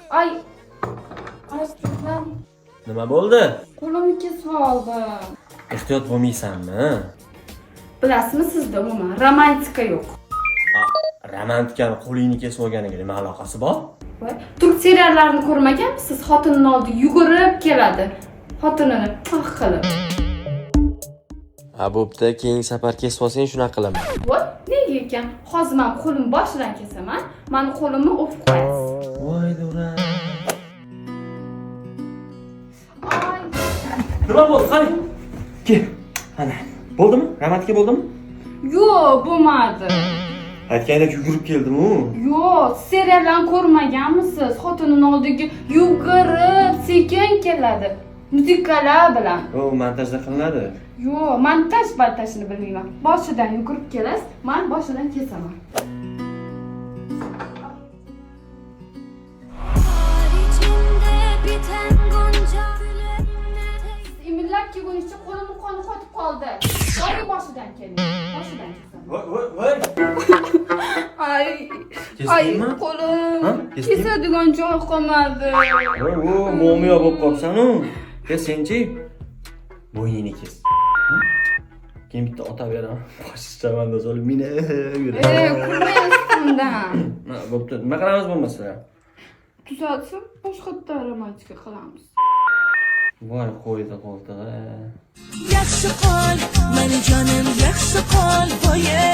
Ay. Ay, sizlar. Nima bo'ldi? Qo'limni kesib oldim. Ehtiyot bo'lmaysanmi? Bilasizmi, sizda umuman romantika yo'q. Romantikani qo'lingni kesib olganiga nima aloqasi bor? Voy, turk seriallarini ko'rmaganmisiz? Xotinini oldiga yugurib keladi. Xotinini ah qilib. Ha, bo'pti, keyingi safar kesib olsang shunaqa qilaman. Voy, nega ekan? Hozir men qo'lim boshidan kesaman, mani qo'limni o'pib qo'yasiz. Voy dura. Ay, Nima bo'ldi? Qani? Kel. Ana. Bo'ldimi? Romantika bo'ldimi? Yo'q, bo'lmadi. Aytgandek yugurib keldim-u. Yo'q, seriallarni ko'rmaganmisiz? Xotinini oldiga yugurib, sekin keladi. Muzikalar bilan. O, montajda qilinadi. Yo'q, montaj montajini bilmayman. Boshidan yugurib kelasiz, men boshidan kesaman. İçimde biten gonca güllerine Imillab kelgunicha qo'limni qoni qotib qoldi. Boring, boshidan keling. Boshidan kesaman. Voy, voy, voy. Ay, Kesdingmi? qo'lim. Ha? Kesding? Kesadigan joy qolmadi. Voy, o, mo'miyo bo'lib qolibsan-u. Kes senchi. Bo'yningni kes. Ha? Keyin bitta ota beraman. Boshi chavandoz olib meni yuradi. Kulmang ustimdan. Ha, bo'pti. Nima qilamiz bo'lmasa? Tuzatsin, boshqatdan romantika qilamiz. Voy, qo'ydi qo'ltig'i. Yaxshi qol, mani jonim, yaxshi qol, voye.